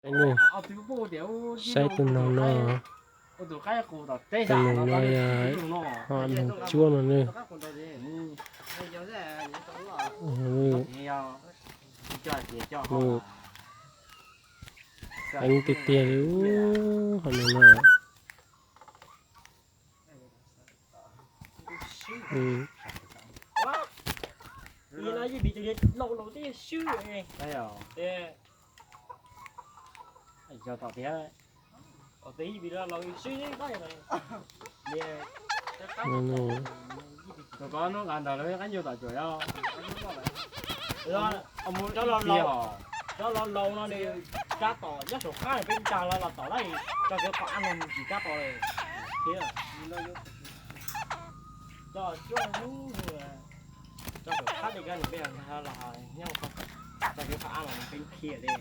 Saib tus noog no, tus noog no yog ho noog cuab no ne. Heev tiag tiag li, ho noog no. Tus koj hnub nqa ntawd lawv qab nyuj tom tsuam yog. Cov laus laus no nws rab tom nyob saum qab peb ntag los los tom lawm, tso kiag qhov av no mus tsis rab tom li thiab. Coj cuaj hnub, tso saum qab li kab nws peb los nyob, tso kiag qhov av no peb khiav li.